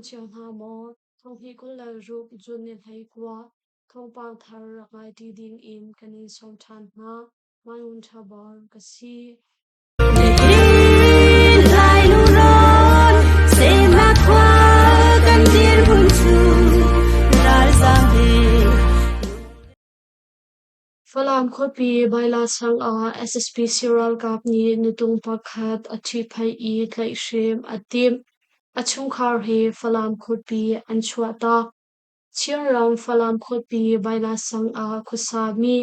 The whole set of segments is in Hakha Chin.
cio hna maw? Thonghnih 26 June ni 19 thawngpang thar rak ngai ṭi ding in kan in sawm ṭhan hna. Mai Ngun Ṭha Bor ka si. Falam khuapi Baila sang ah SSPC ralkap nih nutung pakhat a ṭhihphaih i tlaihhrem a timh. A chungkhar he Falam khuapi an chuahtak. Chinram Falam khuapi Baila sang ah khuasami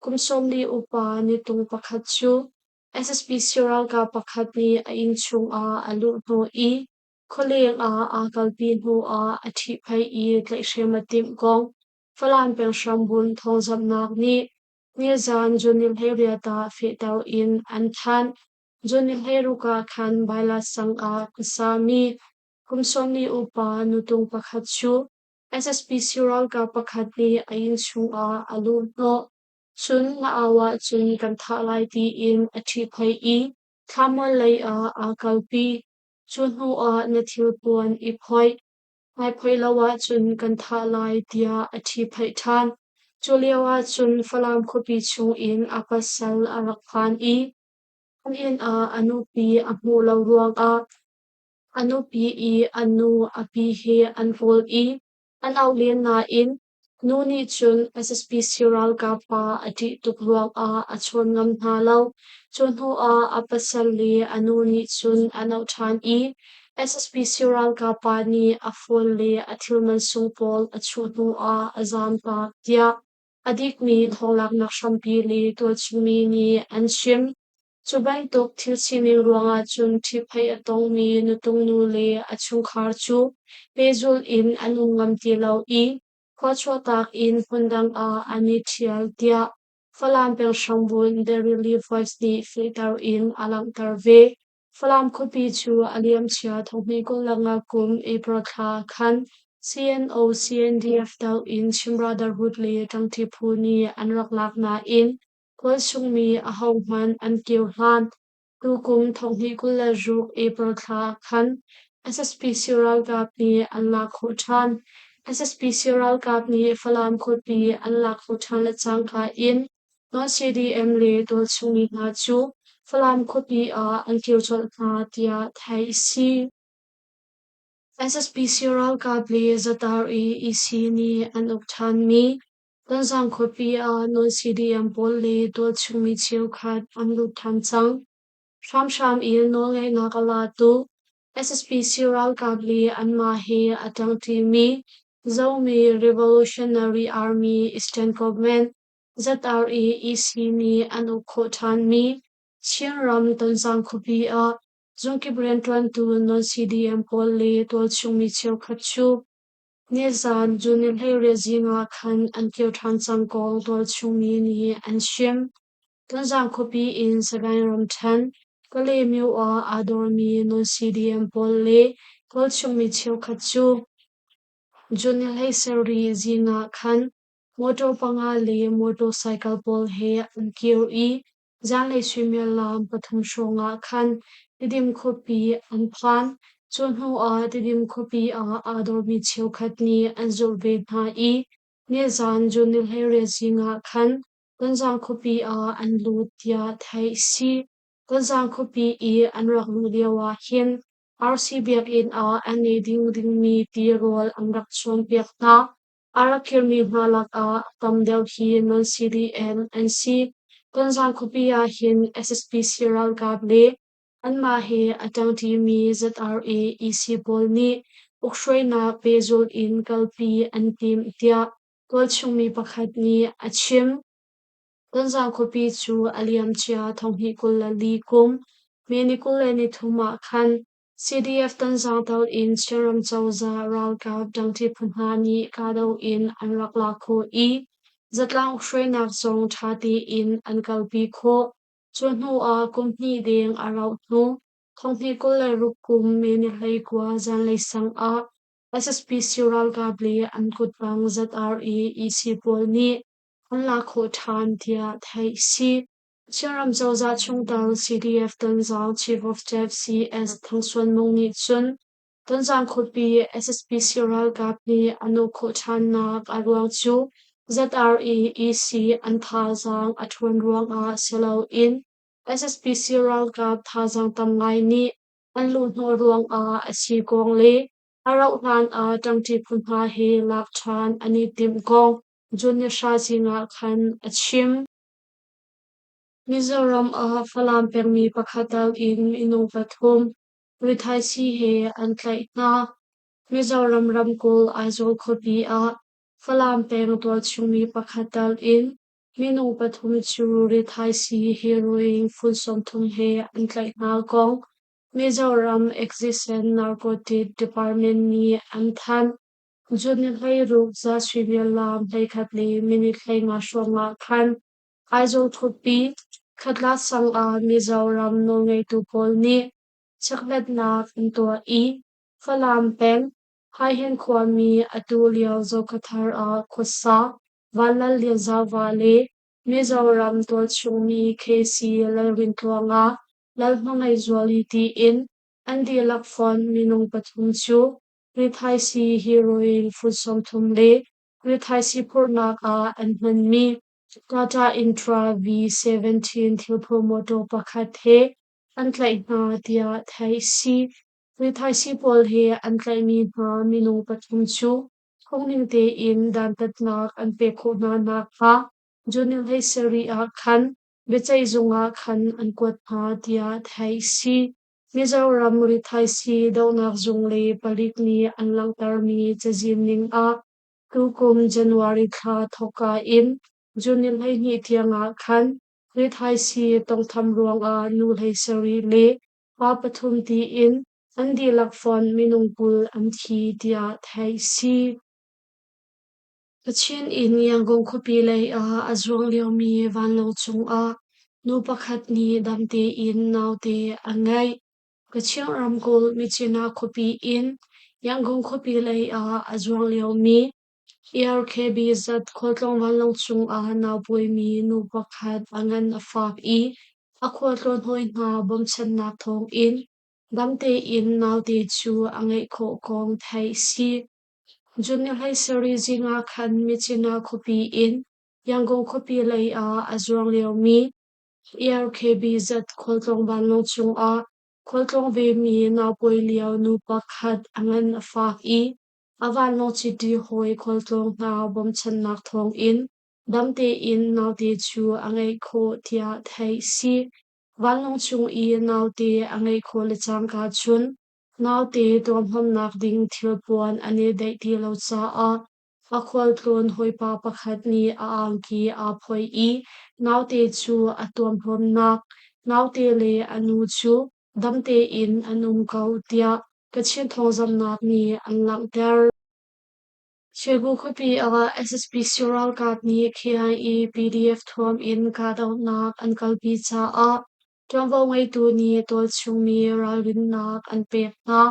kum 40 upa nutung pakhat cu SSPC ralkap pakhat nih a inn chungah a luh hnawh i khualeng ah aa kalpi hnuah a ṭhihphaih i tlaihhrem a timh kong Falam peng hrambunh thawngzamhnak nih nizaan June ni 18 ah fehter in an thanh. June ni 16 ah khan Baila sang ah khuasami kum 40 upa nutung pakhat cu SSPC ralkap pakhat nih a inn chungah a luh hnawh. Cun na au ahcun kan thah lai tiin a ṭhihphaih i thlamual lei ah aa kalpi. Cu hnuah na thilpuan i phoih. Ai phoih lo ahcun kan thah lai tiah a ṭhihphaih ṭhan. Cu lio ahcun Falam khuapi chungin a pasal a rak phan i an inn ah a nupi a hmuh lo ruangah a nupi i a nu a pi he an kawl i an auh len nain Nu nih cun SSPC ralkap pa a ṭih tuk ruangah a chawn ngam hna lo. Cu hnuah a pasal le a nu nih cun an auh ṭhan i SSPC ralkap pa nih a phone le a thil mansung pawl a chuh hnuah a zaamtak tiah a dikmi thawnglaknak hrampi le tualchungmi nih an chim. Cu bantuk thil sining ruangah cun ṭhihphaih a tongmi nutung nu le a chungkhar cu pehzulh in an um ngam ti lo i khua chuahtak in hmundang ah an i ṭhial tiah Falam peng hrambunh The Relief Voice nih fehter in a langhter ve. Falam khuapi cu a liamcia thonghnih 25 kum April thla khan CNO CNDF doh in Chin Brotherhood le ṭangṭi phu nih an rak lak nain Khualchungmi ahohmanh an kir hlan. Tukum thonghnih 26 April thla khan SSPC ralkap nih an lak khawh ṭhan. SSPC ralkap nih Falam khuapi an lak khawh ṭhan le cangka in non-CDM le tualchungmi hna cu Falam khuapi ah an kir colh hna tiah theih a si. SSPC ralkap le Zatar i EC nih an uk ṭhanmi Tonzang khuapi ah non-CDM pawl le tualchungmi cheukhat an lut ṭhan cang. Hramhram in nawlngeihnak a latu SSPC ralkap le anmah he a ṭangṭimi Zomi Revolutionary Army Eastern Command ZRA EC nih an uk khawh ṭhanmi Chinram Tonzang khuapi ah zungkip rianṭuantu non-CDM pawl le tualchungmi cheukhat cu Nizaan June 18 zing ah khan an kir ṭhan cang kong tualchungmi nih an chim. Tonzang khuapi in Sagaing ramṭhen, Kalaymyo ah aa dormi non-CDM pawl le tualchungmi cheukhat cu June 17 zing ah khan motor panga le motorcycle pawl he an kir i Zanlei suimilam 3 hrawng ah khan Tidim khuapi an phan. Cu hnuah Tidim khuapi ah aa dormi cheukhat nih an zulh ve hna i nizaan June 18 zing ah khan Tonzang khuapi ah an lut tiah theih a si. Tonzang khuapi i an rak luh lio ah hin RC biakinn ah an ei ding dingmi tirawl an rak chuanpiak hna. A rak kirmi hna lakah a tam deuh hi non-CDM an si. Tonzang khuapi ah hin SSPC ralkap le anmah he a ṭangṭimi ZRA EC pawl nih ukhruainak pehzulh in kalpi an timh tiah tualchungmi pakhat nih a chim. Tonzang khuapi cu a liamcia thonghnih 24 kum May ni 23 ah khan CDF Tonzang tal in Chinram cozah ralkap ṭangṭi phu hna nih kahdoh in an rak lak khawh i zatlang hruainak zong ṭha tein an kalpi khawh. Cu hnu ah kum hnih deng a rauh hnu thonghnih 26 kum May ni 19 zanlei sang ah SSPC ralkap le an kuttang ZRA EC pawl nih an lak khawh ṭhan tiah theih a si. Chinram cozah chungtel CDF Tonzang Chief of Staff CS Thang Suan Mung nih cun. Tonzang khuapi SSPC ralkap nih an uk khawh ṭhannak a ruang cu ZRA EC an thazaang a ṭhawn ruangah si loin SSPC ralkap thazaang tam ngai nih an luhhnawh ruangah a si kong le a rauhhlan ah ṭangṭi phu hna he lak ṭhan an i timh kong June ni 10 zing ah khan a chim. Mizoram ah Falam pengmi pakhat tal in minung pathum rithaisii he an tlaih hna. Mizoram ramkulh Aizawl khuapi ah Falam peng tualchungmi pakhat tal in minung pathum cu rithaisii heroin fun 30 he an tlaih hna kong Mizoram Excise and Narcotic Department nih an thanh. June ni 16 za suimilam 11 le minute 15 hrawng ah khan Aizawl khuapi Khatla sang ah Mizoram nawlngeitu pawl nih chekhlatnak an tuah i Falam peng Haihen khuami atu lio Zokhawthar ah khuasa Vanlal Lianzauva le Mizoram tualchungmi KC Lalrintluanga Lalhmangaihzuali tiin an dihlak fonh minung pathum cu rithaisii heroin fun 30 le rithaisii phurhnak ah an hmanmi Tata Intra V17 thilphur mawṭaw pakhat he an tlaih hna tiah theih a si. Rithaisii pawl he an tlaihmi hna minung pathum cu phungning tein dantatnak an pek khawh hna nakhnga June ni 17 ah khan biaceihzung ah khan an kuat hna tiah theih a si. Mizoram rithaisii dohnak zung le palik nih an langhtermi cazin ning ah tukum January thla thawkka in June ni 12 tiangah khan rithaisii tawnghtham ruangah nu 17 le pa pathum tiin an dihlak fonh minung 20 an thi tiah theih a si. Kachin in Yangon khuapi lei ah a zuang liomi vanlawng cungah nu pakhat nih dam tein naute a ngeih. Kachin ramkulh Myitkyina khuapi in Yangon khuapi lei ah a zuang liomi Air KBZ khualtlawng vanlawng cungah naupawimi nu pakhat a ngan a fak i a khualtlawn hawi hna bawmchannak thawngin dam tein naute cu a ngeih khawh kong theih a si. June ni 17 zing ah khan Myitkyina khuapi in Yangon khuapi lei ah a zuang liomi Air KBZ khualtlawng vanlawng cungah khualtlawng vemi naupawi lio nu pakhat a ngan a fak i a vanlawng chiti hawi khualtlawng hna bawmchannak thawngin dam tein naute cu a ngeih khawh tiah theih a si. Vanlawng chung i naute a ngeih khawh le cangka cun naute tuamhlawmnak ding thilpuan an i daih ti lo caah a khualtlawn hawipa pakhat nih a angki aa phoih i naute cu a tuamhlawmnak naute le a nu cu dam tein an um ko tiah Kachin thawngzamhnak nih an langhter. Cebu khuapi ah SSPC ralkap nih KIA PDF thuam in kahdohnak an kalpi caah ṭuanvo ngeitu nih tualchungmi ralrinnak an pek hna.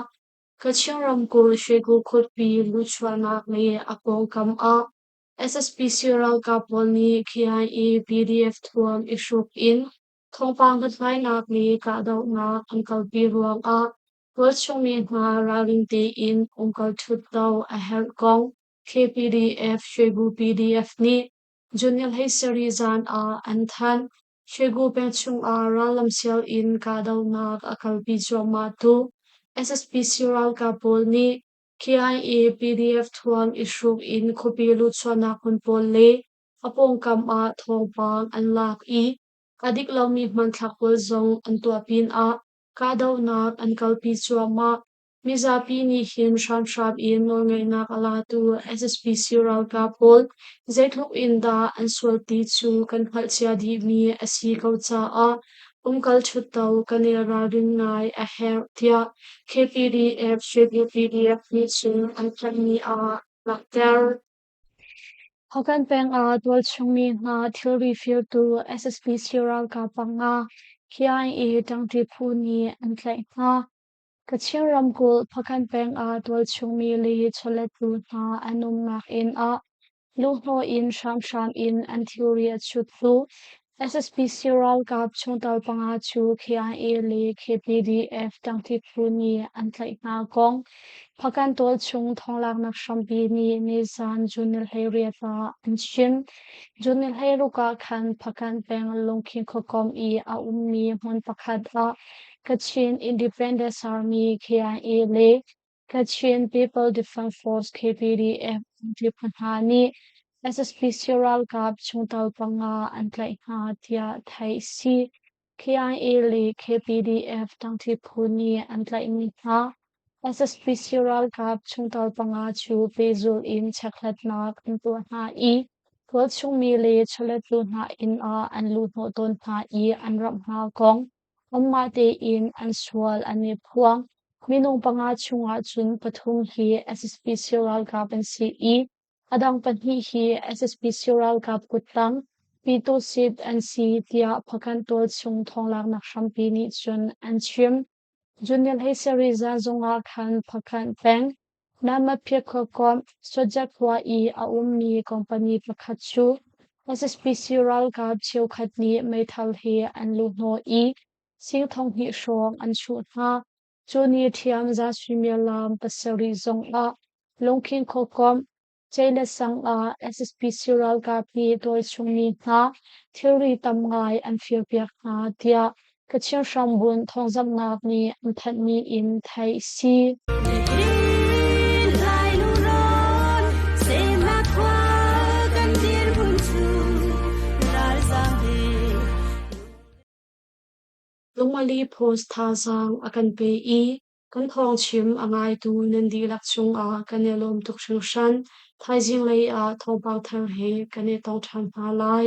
Kachin ramkulh Shegu khuapi luhchuahnak le a pawngkam ah SSPC ralkap pawl nih KIA PDF thuam i hruk in thawngpang hlathlainak le kahdohnak an kalpi ruangah tualchungmi hna ralring tein umkal ṭhutto a herh kong KPDF Shegu PDF nih June ni 17 zan ah an thanh. Shegu peng chungah rallam sial in kahdohnak a kalpi cuahmahtu SSPC ralkap pawl nih KIA PDF thuam i hruk in khuapi luhchuahnak hmun pawl le a pawngkam ah thawngpang an lak i a dik lomi hmanthlak pawl zong an tuah pinah kahdohnak an kalpi cuahmah. Mizapi nih hin hramhram in nawlngeihnak a latu SSPC ralkap pawl zeitluk in dah an sual ti cu kan hngalh cia dihmi a si ko caah umkal ṭhutto kan i ralrin ngai a herh tiah KPDF PDF nih cun an thanhmi ah langhter. Hpakant peng ah tualchungmi hna thilri firtu SSPC ralkap panga KIA ṭangṭi phu nih an tlaih hna. Kachin ramkulh Hpakant peng ah tualchungmi le chawlettu hna an umnak inn ah luhhnawh in hramhram in an thilri a chuttu SSPC ralkap chungtel panga cu KIA le KPDF ṭangṭi phu nih an tlaih hna kong Hpakant tualchung thawnglaknak hrampi nih nizan June ni 18 ah an chim. June ni 16 ah khan Hpakant peng Lungkhin khuakomh i a ummi hmun pakhat ah Kachin Independence Army KIA le Kachin People Defence Force KPDF ṭangṭi phu hna nih SSPC ralkap chungtel panga an tlaih hna tiah theih a si. KIA le KPDF ṭangṭi phu nih an tlaihmi hna SSPC ralkap chungtel panga cu pehzulh in chekhlatnak an tuah hna i tualchungmi le chawlettu hna inn ah an luhhnawh tawn hna i an ramh hna kong anmah tein an sual an i phuang. Minung panga chungah cun pathum hi SSPC ralkap an si i a dang pahnih hi SSPC ralkap kuttang Pyitusit an si tiah Hpakant tualchung thawnglaknak hrampi nih cun an chim. Junior Hleisarih zan zongah khan Hpakant peng Namaphiat khuakomh Sojat khua i a ummi company pakhat cu SSPC ralkap cheukhat nih meithal he an luhhnawh i sing 2000 hrawng an chuh hna. Cu ni ṭhiam zan suimilam pasarih zongah Lungkhin khuakomh Ceile sang ah SSPC ralkap nih tualchungmi hna thilri tam ngai an firpiak hna tiah Kachin hrambunh thawngzamhnak nih an thanhmi in theih a si. Lungmali Post thazaang a kan pe i Kan thawngchim a ngaitu nan dihlak cungah kan i lawm tuk hringhran. Thaizing lei ah thawngpang thar he kan i tong ṭhan hna lai.